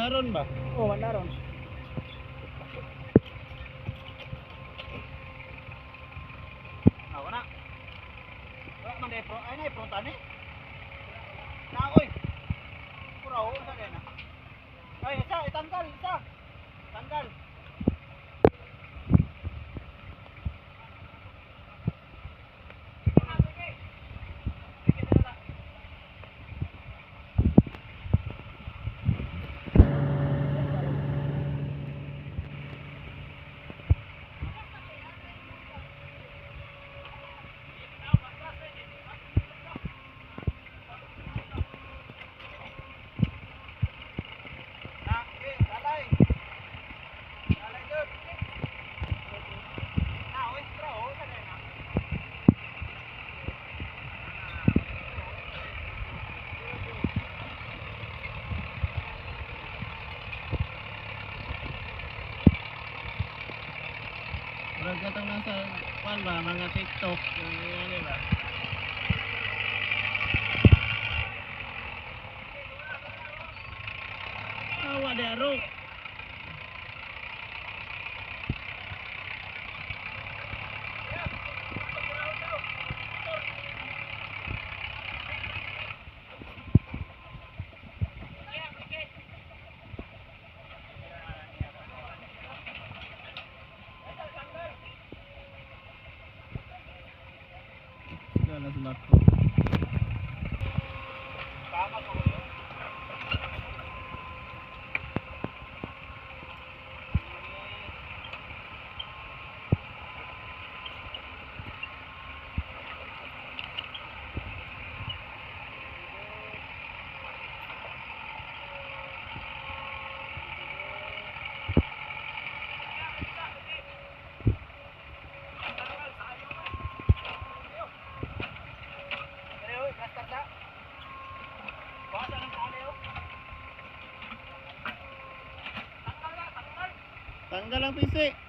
Andaron ba? Oh, andaron. Ako na. Wala man day pro, ay na pro tani. Na oy. Pura o sa na. Ay, isa, itanggal, isa. Tanggal. Na, eh, dalay. Dalay jud. Na, oy, pura o sa na. Murag katong nasa kuan ba mga TikTok yung ano ba? Awa de aro. Wala sa bako. Tama ko yun. Tanggal ang pisi.